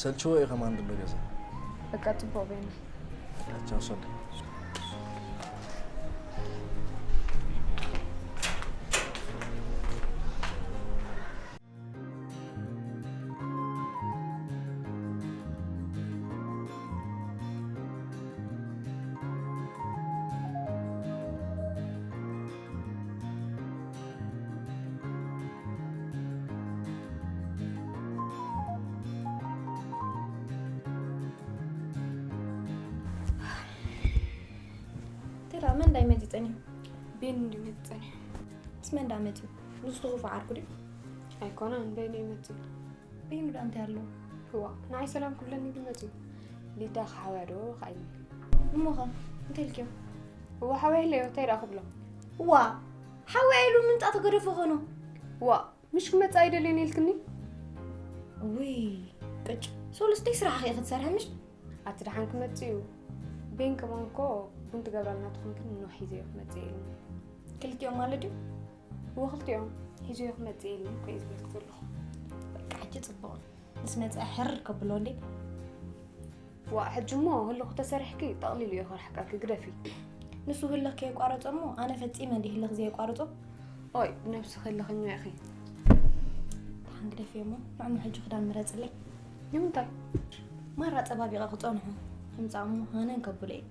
ሰልችዎ እዩ ከማን ድሎ ገዛ። በቃ፣ ጽቡቕ በይና። ቻው ሶለይ። ተራ መን እንዳይ መጺ ጸኒሑ? ቤን እንድዩ መጺ ጸኒሑ። ምስ መን እንዳ መጺኡ? ንሱ ትኹፉ ዓርኩ ድዩ? ኣይኮነን፣ ቤን እዩ መጺኡ። ቤኑ ደኣ እንታይ ኣለዎ? እዋ፣ ንዓይ ሰላም ክብለኒ ግን መጺኡ። ሊዳ ከሓውያ ዶ ከኣ ኢሉ። እሞኸ እንታይ ኢልክዮ? እዋ፣ ሓውያ ኢለዮ፣ እንታይ ደኣ ክብሎ? እዋ፣ ሓውያ ኢሉ ምምጻእ ተገደፎ ኾኖ። እዋ፣ ምሽ ክመጽእ ኣይደልዮን ኢልክኒ? ውይ፣ ቅጭ። ሶሉስ ደይ ስራሕኺ ኢኺ ትሰርሒ ምሽ? ኣቲ ደሓን ክመጽእ እዩ። ቤን ከማን እኮ ቡን ትገብራልና ትኾንክን ኖህ ሒዘዮ ክመጽእ ኢሉኒ። ክልቲኦም ማለት ድዩ? እወ ክልቲኦም ሒዘዮ ክመጽእ ኢሉኒ እኮ እየ ዝብለኪ ዘለኹ። በቃ ሕጂ ጽቡቕ። ምስ መጸ ሕር ከብሎ እንዴ? ዋእ ሕጂ እሞ ህልኹ ተሰሪሕኪ ጠቕሊሉ እዩ ክርሕቀኪ ግደፊ። ንሱ ህልኽ ከየቋረጾ እሞ ኣነ ፈጺመ እንዲ ህልኽ ዘየቋርጾ? ኦይ ብነብስኺ ህልኸኛ ኢኺ። ደሓን ግደፍዮ እሞ ንዕሙ ሕጂ ክዳን ምረጽለይ። ንምንታይ? ማራ ጸባቢቐ ክጸንሖ። ህምጻ እሞ ሃነን ከብሎ እየ።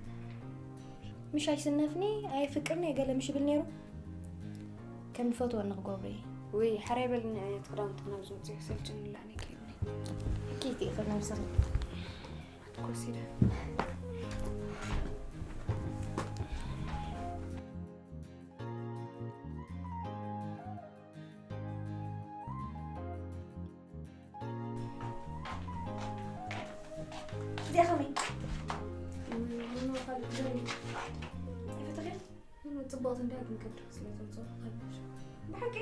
ምሽ ኣይስነፍኒ ኣየፍቅርኒ እየ ገለ ምሽ ይብል ነይሩ። ከም ዝፈትወኒ ክገብሮ እየ። ውይ ሕራይ በልኒ ኣየት ክዳውንቲ ናብ ዝምጽእ ሰልጭኒ ላዕኒ ክልኒ። ኬቲ ኢኺ ነብስኺ። ኮሲደ። እዚኣ ከመይ? ምኑ ካልእ ዘርኢ። ኣይፈተኽን? ምኑ ጽብቕቲ እንድያ ግን ከብድኺ ስለ ዘምጽኦ ከብድሽ። ብሓቂ?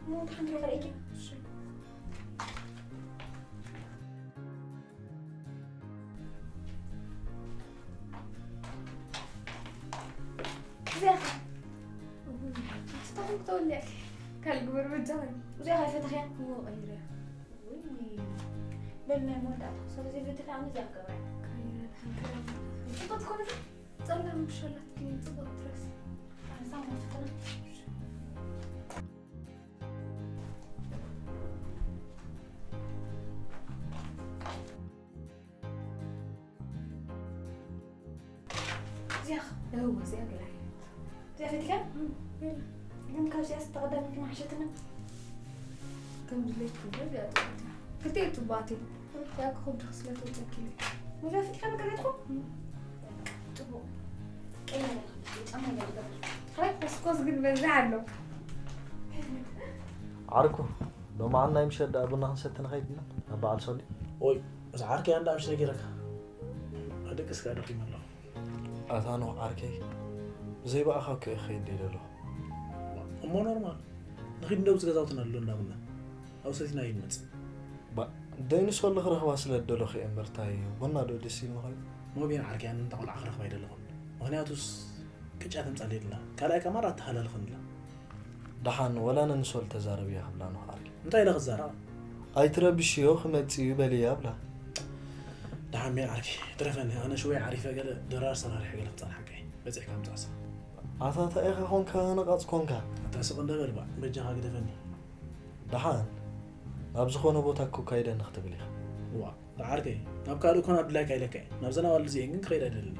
እሞ ደሓን ድሮ ከርእየኪ? እሺ። እዚኣ ኸ? እውይ፣ ኣስታኹም ክተውልያለይ። ካልእ ግበር በጃኺ። እዚኣ ኸ ኣይፈተኽያ? እሞ ቀይረያ። ውይ፣ በል ናይ መወዳእታ። ስለዚ ፈቲኻ ኣነ እዚኣ ክገብራ እየ። ቀይረ፣ ሓንቲ ጽቡቕ ትኾነ። ጸላም ብሻላት ግን ጽቡቕ ትረስ። ኣነ ሳሙና ትኾነ። እዚኣ ኸ? እወ፣ እዚኣ ገለ ዓይነት። እዚኣ ፈቲኻ? እም፣ ገለ። ግን ካብዚኣስ ተቐዳሚት መሓሸትና? ከም ድሌትኩም እዚኣ ጽቡቕ እያ። ክልቲኡ ጽቡቓት እየን። እዚኣ ክኹብድኺ ስለ ትውጸኪ ኢለ። እዚኣ ፈቲኻ መቀረትኩም? እም። ጽቡቕ። ቀይረ፣ ጫማ እያ ዝገብር። ኸይ፣ ኮስኮስ ግን በዚሕ ኣሎ። ዓርኩ፣ ሎማዓንቲ ናይ ምሸት ደኣ ቡና ክንሰቲ ንኸይድ ኢና? ናብ በዓል ሶሊ? ኦይ፣ ምስ ዓርከይ ኣንዳ ምሽ ነጊረካ። ኣደቅስ ከኣ ደኺመ ኣለኹ። ኣታ ኖህ ዓርከይ፣ ብዘይ ብኣኻ እኮ እየ ክኸይድ ደይደለኹ። እሞ ኖርማል። ንኺድ እንዶ ብዚ ገዛውትና ኣሎ እንዳ ቡና። ኣብኡ ሰቲና ይንመጽእ። ባ፣ ደይኑ ሶሊ ክረኽባ ስለ ዝደለኹ እየ እምበር፣ ታይ ቡና ዶ ደስ ኢልኒ ኾይኑ? እሞ ቤን ዓርከይ፣ ኣነ እንታ ቆልዓ ክረኽባ ኣይደለኹን። ምኽንያቱስ ቅጫ ተምጻለይ ድላ። ካልኣይ ከማን ኣተሃላልኽን ድላ። ደሓን ወላ ነንሶል ተዛረብያ ክብላ ኖህ ዓርከይ። እንታይ ኢለ ክዛረብ? ኣይትረብሽዮ ክመጽእ እዩ በልያ ብላ። ደሓን ቤን ዓርከይ ትረፈኒ፣ ኣነ ሽወይ ዓሪፈ ገለ ድራር ሰራሪሐ ገለ ክጸንሓካ እየ። በጺሕካ ምጻእሳ። ኣታ እንታይ ኢኻ ኮንካ ነቓጽ ኮንካ? ኣታ ስቕ እንደ በል ባዕ፣ በጃኻ ግደፈኒ። ደሓን ናብ ዝኾነ ቦታ እኮ ካይደኒ ክትብል ኢኻ። ዋ ዓርከይ፣ ናብ ካልእ ኮን ኣብድላይካ ኢለካ እየ። ናብዘን ኣዋልድ እዚኤን ግን ክኸይድ ኣይደልን።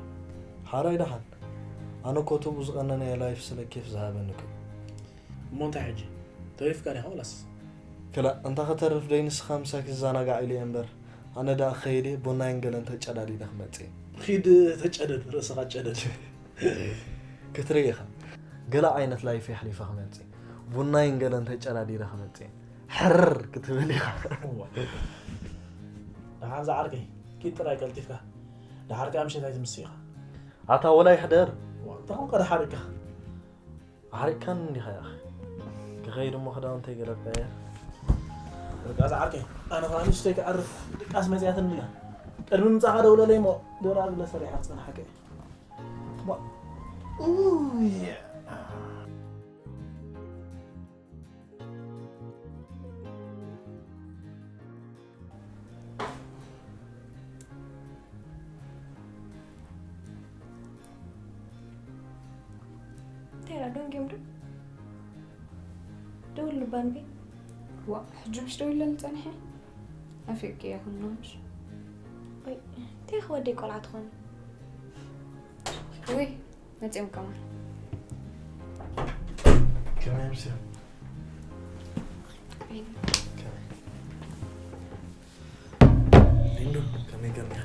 ሓራይ ደሓን። ኣነ ኮ እቱ ብዝቐነነ ላይፍ ስለ ኬፍ ዝሃበኒ እኮ። እሞ እንታይ ሕጂ? ተሪፍካ ዲኻ ዋላስ? ክላእ፣ እንታ ከተርፍ ደይ ንስኻ ምሳይ ክዘናጋዕ ኢለ እየ እምበር፣ ኣነ ደኣ ክኸይድ እየ፣ ቡናይን ገለን ተጨዳዲደ ክመጽእ እየ። ኺድ ተጨደድ፣ ርእስኻ ጨደድ። ክትርኢ ኢኻ። ገለ ዓይነት ላይፍ የሕሊፈ ክመጽእ። ቡናይን ገለን ተጨዳዲረ ክመጽእ። ሕርር ክትብል ኢኻ። እዋ። ደሓን ዝዓርከይ፣ ኪድ ጥራይ ቀልጢፍካ። ደሓር ከኣ ምሸት ኣይትምስእ ኢኻ። ኣታ ወላ ይሕደር። እዋ፣ እንታይ ኾንካ ደሓር ኢልካ? ኣሕሪቕካኒ እንዲኻ ያኺ። ክኸይድ እሞ ክዳውንተይ ገለ ቀየር። በቃ ዝዓርከይ፣ ኣነ ኸኣ ንእሽተይ ክኣርፍ ድቃስ መጺኣትኒ እያ። ቅድሚ ምጻኻ ደውለለይ እሞ፣ ዶላር ግለ ሰሪሓ ክጸንሓካ እየ። ባ-፣ ኡይ። እንታይ ኢላ ደንጊዮም ዶ? ደውል ልባን ቤ። ዋ፣ ሕጂ ምሽ ደው ኢለን ጸንሐ። ኣፍቅያ ኩኖምሽ። ወይ፣ እንታይ ክወደይ ቆልዓ ትኾኒ? ወይ፣ መጺኦም ከማን። ከመይ ኣምስያ? ከመይ? ሊንዱ፣ ከመይ ገርኒያ?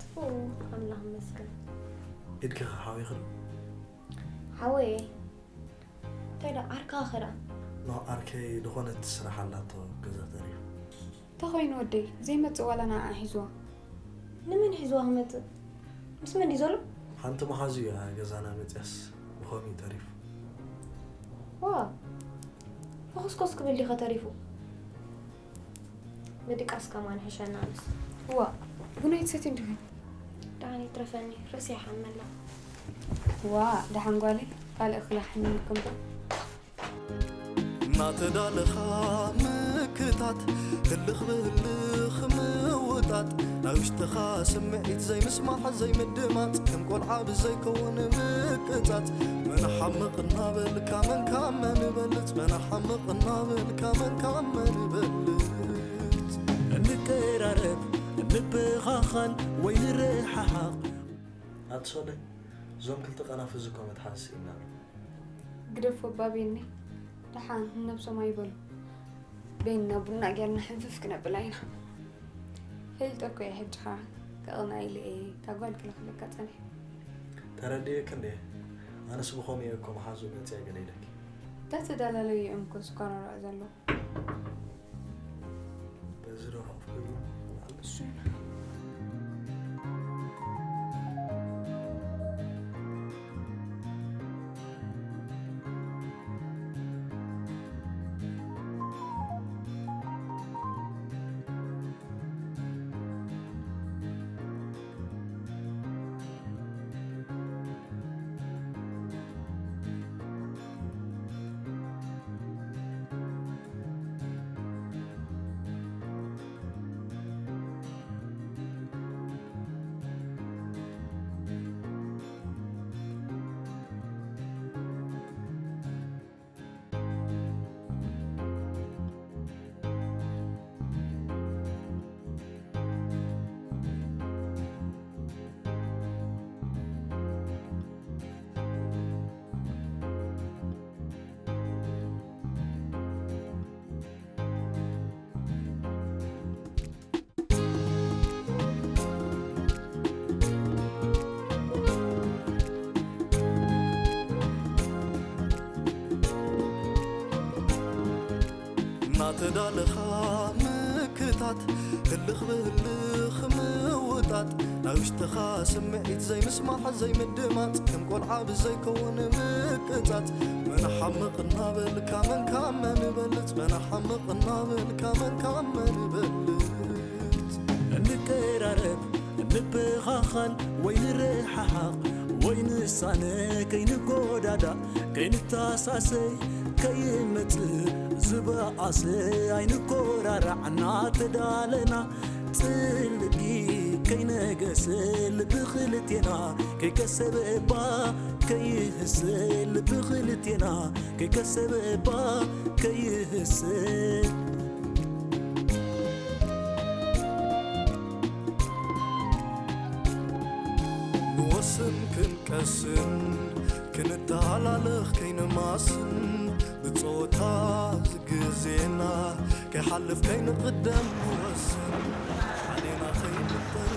ጽቡቕ፣ ኣምላኽ ይመስገን። ኢድኪ ከ ሓዊኽን? ሓወየ፣ እንታይ ደኣ፣ ዓርካ ከ ደኣ? ኖ፣ ዓርከይ ዝኾነት ስራሕ ኣላቶ ገዛ ተሪፉ። እንታይ ኮይኑ ወደይ? ዘይመጽእ ዋላ ንዓኣ ሒዝዋ? ንመን ሒዝዋ ክመጽእ? ምስ መን ድዩ ዘሎ? ሓንቲ መሓዙ እያ ገዛና መጽያስ ብኸምኡ ተሪፉ። ዋ! ሕኹስኮስ ክብል ዲኸ ተሪፉ? ምድቃስ ከማን ሕሸና ኣነስ። ዋ! ቡን ኣይትሰትይን ዲኺ? ደሓን ይትረፈኒ፣ ርእሲ ይሓመላ። ዋ! ደሓን ጓለይ፣ ካልእ ክላሕኒ ይልኩም ዶ? እናተዳለኻ ምክታት፣ ህልኽ ብህልኽ ምውጣጥ፣ ናይ ውሽጥኻ ስምዒት ዘይምስማዕ ዘይምድማፅ፣ ከም ቆልዓ ብዘይከውን ምቅጻጽ፣ መን ሓምቕ እናበልካ መን ካብ መን ይበልጽ፣ መን ሓምቕ እናበልካ መን ካብ መን ይበልጽ። እንቀራረብ፣ እንበኻኸል ወይ ንረሓሓቕ። ኣቲ ሶለይ፣ እዞም ክልተ ቀናፍዚ እኮ መትሓዚ ስኢንና ኣሎ። ግደፎ እባ ቤኒ፣ ደሓን ንነብሶም ኣይበሉ። ቤንና ቡና ጌርና ሕንፍፍ ክነብላ ኢና። ፈልጠ እኮ እየ ሕጂ ኸዓ ከቕንኣ ኢለ እየ እታ ጓል ክልኽለካ ጸኒሐ። ተረዲኤኪ እንድየ። ኣነስ ብኸምኡ እየ እኮ መሓዙ መጺኣ ገለ ኢለኪ። እንታይ ተደላለዩ እዮም እኮ ዝኮራረዑ ዘለዉ? በዚ ዶ ኮፍ ክብሉ? እሱ እዩ። እናተዳለኻ ምክታት፣ ህልኽ ብህልኽ ምውጣጥ፣ ናይ ውሽጥኻ ስምዒት ዘይምስማዕ ዘይምድማፅ፣ ከም ቆልዓ ብዘይከውን ምቅጻጽ፣ መን ሓምቕ እናበልካ መን ካብ መን ይበልጽ፣ መን ሓምቕ እናበልካ መን ካብ መን ይበልጽ። እንቀራረብ፣ እንበኻኸል ወይ ንረሓሓቕ፣ ወይ ንሳነ ከይንጎዳዳእ፣ ከይንተሳሰይ፣ ከይመጽእ ዝበኣሰ ኣይንኮራራዕ እናተዳለና፣ ጽልኢ ከይነገሰ ልቢ ክልቴና ከይከሰበ እባ ከይህሰ ልቢ ክልቴና ከይከሰበ እባ ከይህሰ። ስም ክንቀስን ክንተሃላለኽ ከይንማስን ብጾታ ግዜና ከይሓልፍ ከይንቕደም ንወስን ሓዴና ከይንጠር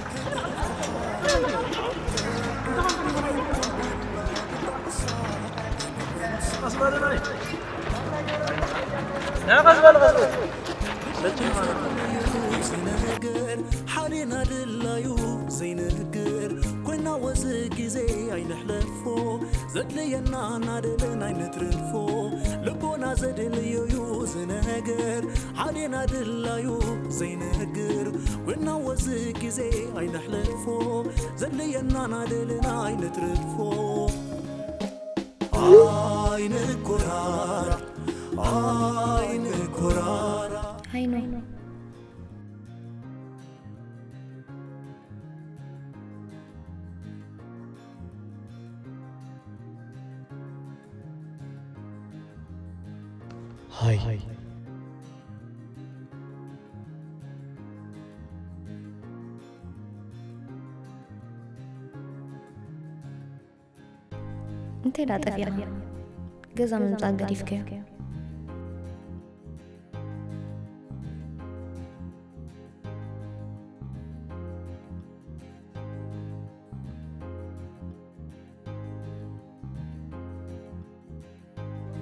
ዝነግር ሓዴና ድላዩ ዘይነግር ኮይና ወዚ ግዜ ኣይንሕለፎ ዘድልየና እናደልን ኣይንትርፎ ልቦና ዘድልዮዩ ዝነግር ሓዴና ድላዩ ዘይነግር ኮይና ወዚ ግዜ ኣይንሕለፎ ዘድልየና እናደልን ኣይንትርፎ ኣይንኮራር ኣይንኮራር ሃይኖ ሃይ እንታይ ዳ ጠፊእኻ? ገዛ ምምጻእ ገዲፍካዮ?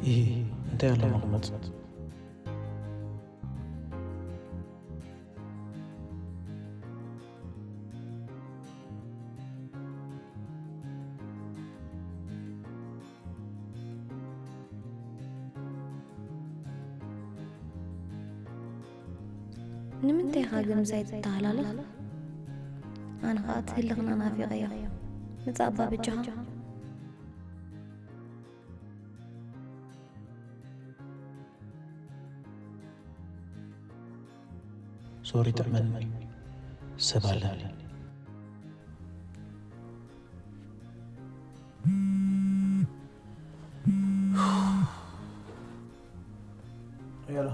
ይህ እንታይ ያለ መቕመጥ ንምንታይ ኢኻ ግን ምሳይ ትተሃላለኽ? ኣነ ኸኣ ትህልኽና ናፊቐያ። ምጻእ እባ በጃኻ። ሶሪ ጥዕመኒ ሰብ ኣለኒ ሄሎ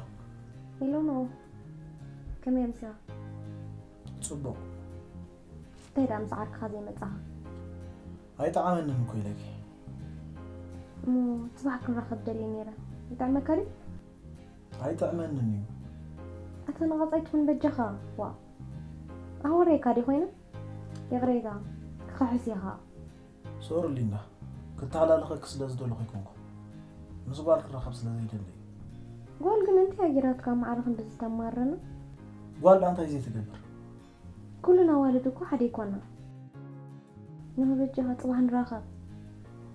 ሄሎ ኖ ከመይ ኣምሲኻ? ጽቡቕ እንታይ ደኣ ምስ ዓርክኻ ዘይመጻኻ? ኣይጠዓመንን እኮ ኢለኪ እሞ ጽባሕ ክንራኸብ ደልየ ነይረ። ይጥዕመካ ድዩ? ኣይጥዕመንን እዩ ኣታ ነቓጽ ኣይትኹን በጃኻ። ዋ ኣወረይካ ድዩ ኮይነ? ይቕሬታ ክኽሕስ እየ ኸኣ። ሶሪ ሊንዳ ክተሃላልኸኪ ስለ ዝደለኹ ኣይኮንኩ ምስ ጓል ክራኸብ ስለ ዘይደሊ እዩ ጓል ግን እንታይ ኣጊራትካ ማዕረ ክንድዚ ተማርረና? ጓል ደኣ እንታይ ዘይትገብር ኩለን ኣዋልድ እኮ ሓደ ኣይኮና። ንበጃኻ ጽባሕ ንራኸብ።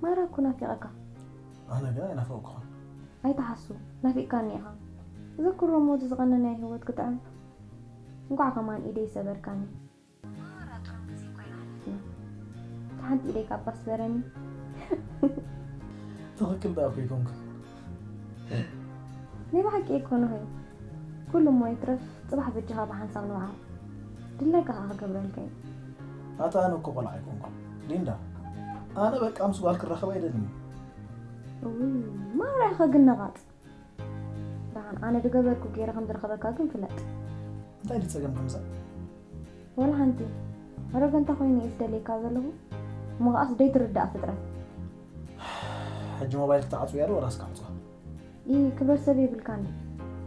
ማራ እኮ ናፊቐካ። ኣነ ግን ኣይናፈቕኩኹን። ኣይትሓሱ ናፊቕካኒ ኢኻ። ዘክሮ እሞ እቲ ዝቐነናዮ ህይወት ክጥዕም። እንቋዕ ከማን ኢደይ ሰበርካኒ። ማራ ጥዑም ግዜ እኮ ኢና ሓሊፍና። ሓንቲ ኢደይ ካባ ስበረኒ። ትኽክል ደኣ እኮ ኣይኮንኩን። ናይ ብሓቂ ኣይኮነ ሆይ። ኩሉ እሞ ይትረፍ ጽባሕ በጃኻ ብሓንሳብ ንውዓል። ድላይካ ኸኣ ክገብረልካ እየ። ኣታ ኣነ እኮ ቆልዓ ኣይኮንኩን ሊንዳ። ኣነ በቃ ምስ ጓል ክራኸብ ኣይደልን እየ። እውይ ማራ ኢኻ ግን ነቓጽ። ደሓን ኣነ ድገበርኩ ገይረ ከም ዝረኸበካ ግን ፍለጥ። እንታይ ድዩ ጸገም ክምጻእ? ወላ ሓንቲ። ኣረገንታ ኮይኑ እየ ዝደልየካ ዘለኹ። እሞ ኸኣስ ደይትርዳእ ፍጥረት። ሕጂ ሞባይል ክትዓጽውያ ዶ ወላስ ክዓጽዋ? ኢ ክብረት ሰብ የብልካን ድዩ?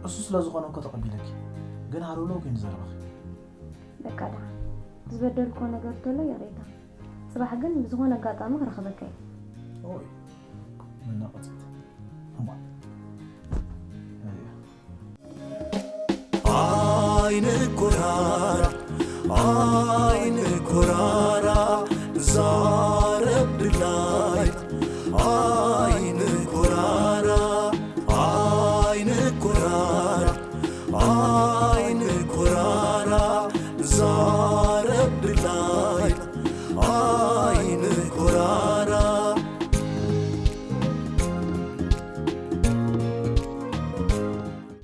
እሱ ስለ ዝኾነ እኮ ተቐቢለኪ። ግን ሃለውለው ኮይኑ ዘረባኺ። በቃ ደሓን። ዝበደልኩዎ ነገር ተሎ ይቕሬታ። ጽባሕ ግን ብዝኾነ ኣጋጣሚ ክረኽበካ እየ። ኦይ መናቐጺት።